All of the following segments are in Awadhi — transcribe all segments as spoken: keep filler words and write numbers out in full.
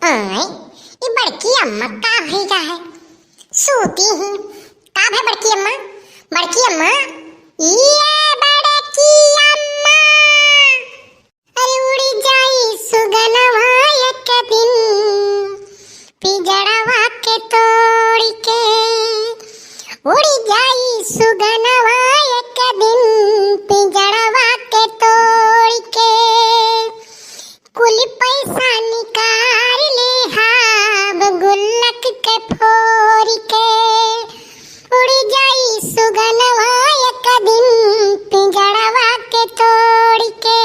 आय, ई बड़की अम्मा का होइगा है? सूती ही। का भै बड़की अम्मा? बड़की अम्मा, ये बड़की अम्मा। अरे उड़ी जाई सुगनवा एक दिन पिंजड़वा के तोड़ी के, उड़ी जाई सुगनवा एक दिन पिंजड़वा के तोड़ी के। कुल पैसा निकाल लेहाब गुल्लक के फोरी के, उड़ी जाई सुगनवा एक दिन पिंजड़वा के तोड़ी के।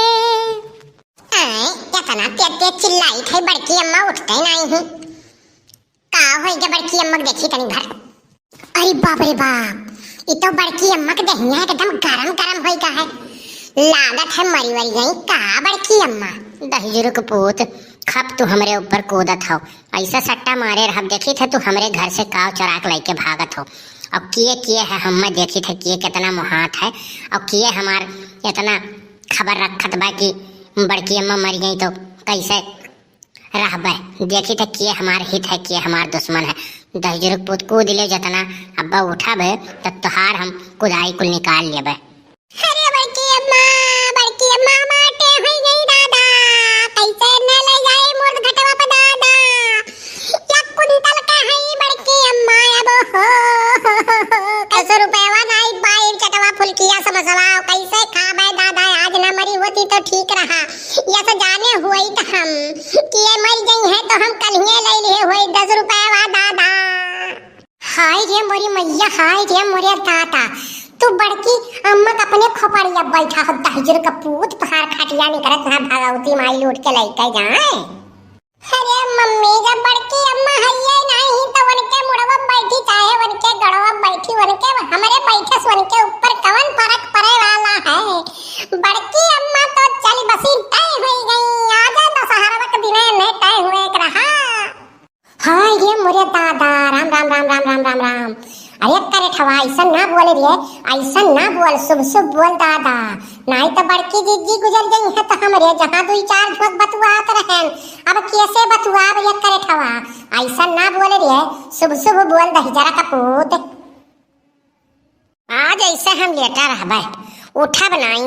आय, केतना तेज तेज चिल्लाइत है बड़की अम्मा, उठते नाहीं ही। का होइगा बड़की अम्मा के देखी तनी भर। अरे बाप रे बाप, ई तो बड़की अम्मा के देहिया एकदम गरम गरम होइगा है। लागत है मरी वरी गई का बड़की अम्मा। दहिजरू के पूत, खप तू हमरे ऊपर कूदत हौ। ऐसा सट्टा मारे रहब, देखित है तू हमरे घर से काव चोरा के लइके भागत हौ। अउर किए किए है हम्मे देखित है किए केतना मोहात है। अउर किए हमार एतना खबर रखत बा कि बड़की अम्मा मरी गई तो कैसे रहबे। देखित है किए हमार हित है, किए हमार दुश्मन है। दहिजरू के पूत कूद ले जतना, अब्बा उठबे त तोहार हम कुदाई कुल निकाल लेबे। अरे बड़की अम्मा, बड़की अम्मा माटे हुई गई दादा, कैसे न ले जाए मुर्द घटवा पे दादा। एक कुंटल का है बड़की अम्मा, अब हो, कैसे रुपयवा नाई पाई, चटवा फुलकिया समोसवा, कैसे खाबे दादा, आज ना मरी होती तो ठीक रहा। या तो जाने हुई तो हम कि ये मर गई है तो हम कल ही ले लिए हुई दस रुपयवा दादा। हाय रे मोरी मैया, हाय रे मोरे दादा, तू बड़की अम्मा के अपने खोपड़िया बैठा हो, दहिजरू के पूत, तोहार खटिया निकरत ना भगवती माई लूट के लइके जाए। अरे मम्मी, जब बड़की अम्मा हइये नाहीं तो उनके मुड़वा बैठी चाहे उनके गड़वा बैठी, उनके हमरे बैठे से उनके ऊपर कवन फर्क पड़े वाला है? बड़की अम्मा तो चली बसी तय हुई गई, आजा दशहरवा के दिने में तय हुए के रहा। हाय रे मोरे दादा, राम राम राम राम राम राम राम। अरे करेठवा, ऐसन ना बोल रे, ऐसन ना बोल, शुभ शुभ बोल दादा, नाहीं तो बड़की जिज्जी गुजर गई है तो हमरे जहाँ दुई चार झोंक बतुआत रहन, अब कैसे बतुआब ये करेठवा? ऐसन ना बोल रे, शुभ शुभ बोल दहिजरा का पूत। आज ऐसे हम लेटा रहबे, उठब नाई।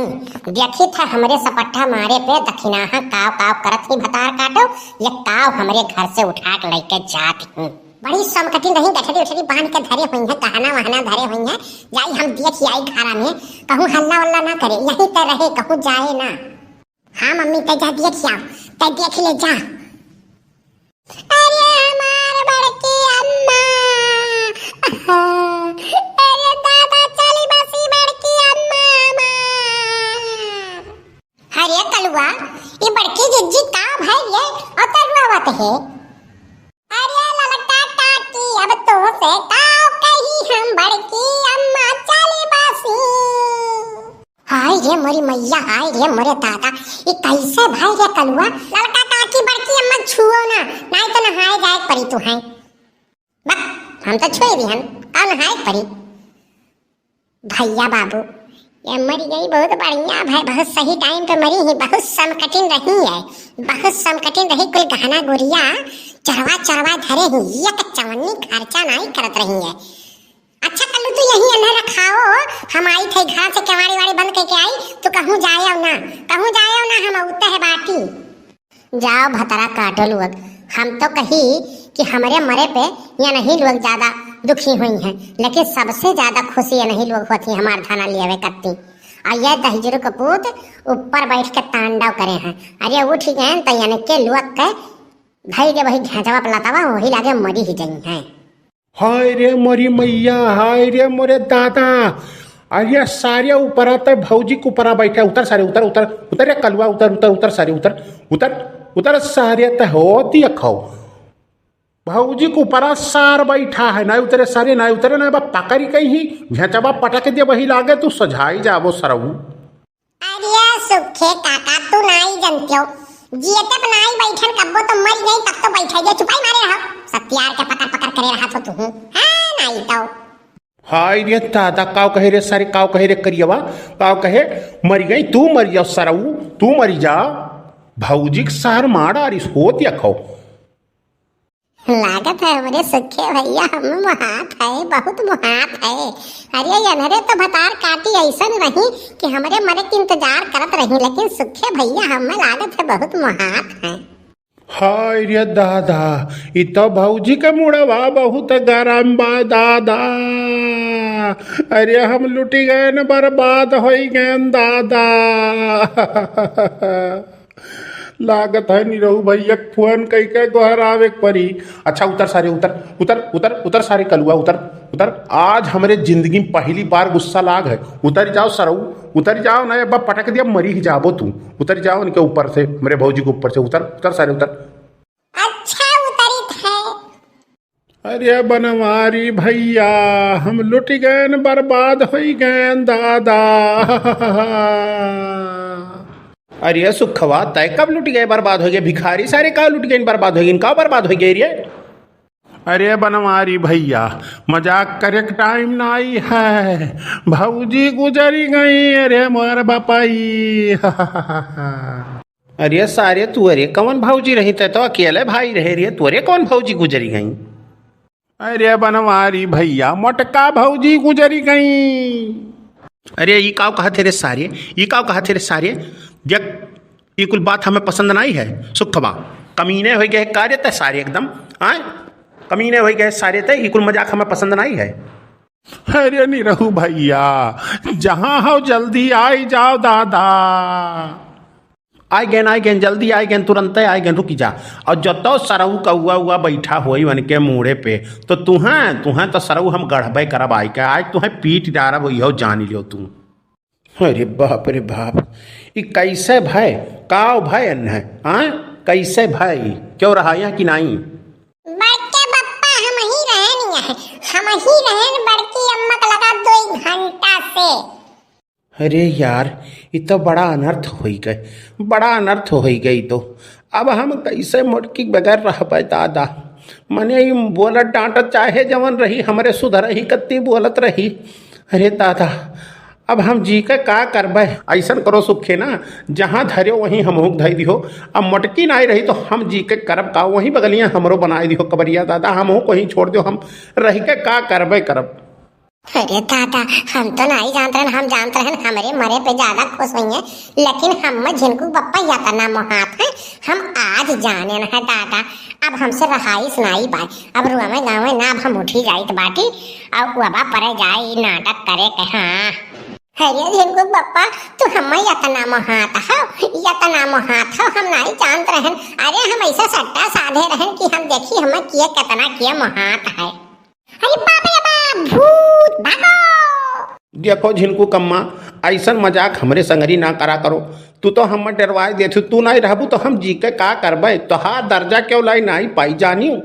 देखित है हमरे सपट्टा मारे पे दखिनाहा काव काव करत ही भतार काटो, ये काव हमरे घर से उठा के लइके जात ही। बड़ी समकटिन रही, गठरी उठरी बांध के धरे हुई है, गहना वहना धरे हुई है। जाई हम देख आई घरा में, कहूँ हल्ला वल्ला ना करे, यहीं ते रहे, कहूँ जाए ना। हाँ मम्मी, तै जा देख आओ, तै देख ले जा। अरे हमार बड़की अम्मा, अरे दादा चली बसी बड़की अम्मा हमार। अरे कलुआ, ये बड़की जिज्जी का भई ये अतरुआवत है? अरे ललका काकी, अब तो से का कही हम बड़की अम्मा चली बसी। हाय रे मोरी मैया, हाय रे मोरे दादा, ई कैसे भई रे कलुआ? ललका काकी बड़की अम्मा छुओ ना, नाहीं तो नहाए जाए परी तू है। बक, हम तो छुए दिहन, का नहाए परी? भैया बाबू, ये मरी गई बहुत बढ़िया भई, बहुत सही टाइम पे मरी ही, बहुत समकटिन रही है, बहुत समकटिन रही, कुल गहना गुरिया चरवा चरवा धरे ही, एक चवन्नी खर्चा नाहीं करत रही है। अच्छा कल्लू, तू यहीं अन्हर रखाओ, हम आई थे घर से केवाड़ी वाड़ी बंद करके आई, तू कहूँ जाएव ना, कहूँ जाएव ना, हम उत्ते है बाटी। जाओ भतरा काटो लोग, हम तो कही कि हमरे मरे पे ये नहीं लोग ज्यादा दुखी हुई हैं, लेकिन सबसे ज्यादा खुशी ये नहीं लोग होती हमार धना लियावे करती। आ ये दहिजरू कपूत ऊपर बैठ के तांडव करे हैं। अरे उठ गए तो इनके लोग के धई के वही घेंचवा पलटवा वही लागे मरी ही गई हैं। हाय रे मोरी मैया, हाय रे मोरे दादा। अरे सारे ऊपरा त भौजी के ऊपरा बैठा, उतर सारे, उतर, उतर, उतर रे कलुआ, उतर, उतर, उतर सारे, उतर, उतर, उतर सारे त होती अखौ। भौजी के ऊपरा सार बैठा है, नाहीं उतरे सारे, नाहीं उतरे, नाहीं बा पकड़ी कहीं, घेंचवा पटक दे वही लागे तू सझाई जाबो सरऊ। अरे सुखे काका, तू नाई जनत्यो, जियते पे नाई बैठन, कब्बो तो मर गई, तब तो बैठे जे चुपाई मारे रहो, सत्यार के पकर पकर करे रहा तो तू। हाँ, नाई तो। हाय रे दादा, काव कहे रे सारे, काव कहे रे करियवा, काव कहे, मर गई, तू मर जा सरऊ, तू मर जा। भौजी के सार मारा अरिस होत या खाओ। लागत है हमरे सुखे भइया हम मोहात है, बहुत मोहात है। अरे, एन्हरे तो भतार काटी अइसन रही कि हमरे मरे के इंतजार करत रही, लेकिन सुखे भइया हमें लागत है बहुत मोहात है। हाय रे दादा, ई तो भौजी के मुड़वा बहुत गरम बा दादा। अरे, हम लुटि गएन, बर्बाद होइ गएन दादा। लागत है निरहू भइया के फोन कइके गोहरावे के परी। अच्छा, उतर सारे, उतर, उतर, उतर, उतर सारे कलुआ, उतर, उतर। आज हमरे जिंदगी में पहली बार गुस्सा लाग है। उतर जाओ सरऊ, उतर जाओ, नहीं अब पटक दिया, मरी ही जाबो तू। उतर जाओ उनके ऊपर से, मेरे भौजी के ऊपर से उतर, उतर सारे, उतर। अच्छा, उतरित है। अरे बनवारी भइया, हम लुटि गएन, बर्बाद होइ गएन दादा। अरे सुखवा, तय कब लुटि गए, बर्बाद होइ गए? भिखारी सारे का लुटि गए, बर्बाद होइ गए, का बर्बाद होइ गए रे? अरे बनवारी भइया, मजाक करे के टाइम नाई है, भौजी गुजरी गई, अरे मोर बपाई। अरे सारे, तू अरे कौन भौजी रही? तै तो अकेले भाई रहे रे, तोरे कौन भौजी गुजरी गई? अरे बनवारी भइया, मोटका भौजी गुजरी गई। अरे ई काव कहत है रे सारे, ई काव कहत है रे सारे? देख, ई कुल बात हमें पसंद नाई है। सुखवा, कमीने होइ गए का रे तै सारे एकदम, आय? कमीने होइ गए सारे तै, ई कुल मजाक हमें पसंद नाई है। अरे निरहू भइया, जहाँ हो जल्दी आई जाओ दादा। आइ गएन, आइ गएन, जल्दी आइ गएन, तुरंते आइ गएन, रुकि जा। अउर जतौ सरऊ कौआ उआ बैठा होई उनके मूड़े पे, तो तुहें, तुहें तो सरऊ हम गढ़बे करब आइ के, आज तुहें पीट डारब, इहो जानि लियो तू। अरे बाप रे बाप, ई कैसे भय, काव भय अन्है, हाँ? कैसे भय, क्यों रहा यहाँ कि नाई? बड़के बप्पा, हम ही रहेन यहाँ, हम ही रहेन बड़की अम्मा के लगा दो घंटा से। अरे यार, ई तो बड़ा अनर्थ होइ गए, बड़ा अनर्थ होइ गए। तो अब हम कैसे मोटकी बगैर रहबे दादा? मने ई बोलत डांटत चाहे जवन रही, हमरे सुधरही कत्ती बोलत रही। अरे दादा, अब हम जी के का करबे? ऐसन करो सुखे ना, जहाँ धर्यो वहीं हमहूँ के धइ दिहो। अब मोटकी नाई रही तो हम जी के करब का? वहीं बगलिया हमरो बनाए दिहो कबरिया दादा, हमहूँ को ही छोड़ दियो, हम रहि के का करबे करब? अरे दादा, हम तो नाई जानत रहन, हम जानत रहन हमरे मरे पे ज्यादा खुश होइहैं, लेकिन हम झिनकू बप्पा यतना मोहात है, हम आज जानेन है दादा। अब हमसे रहाइस नाई बाय, अब रुआवे गावे ना, अब हम उठी जाइत बाटी, अब उबा परे जाए ई नाटक करे के। हाँ, अरे झिनकू बप्पा, तू हमें यतना मोहात हो, यतना मोहात हो, हम नाई जानत रहन। अरे हम ऐसा सट्टा साधे रहन कि हम देखी हमें किए कितना किए मोहात है। अरे बाप रे बाप, भूत, भागो। देखो झिनकू कम्मा, ऐसन मजाक हमरे संगरी ना करा करो। तू तो हमें डरवाए देथू, तू नाई रहबू तो हम जी के का करबे? तोहार दर्जा क्यों लाई नाई पाई जानियो।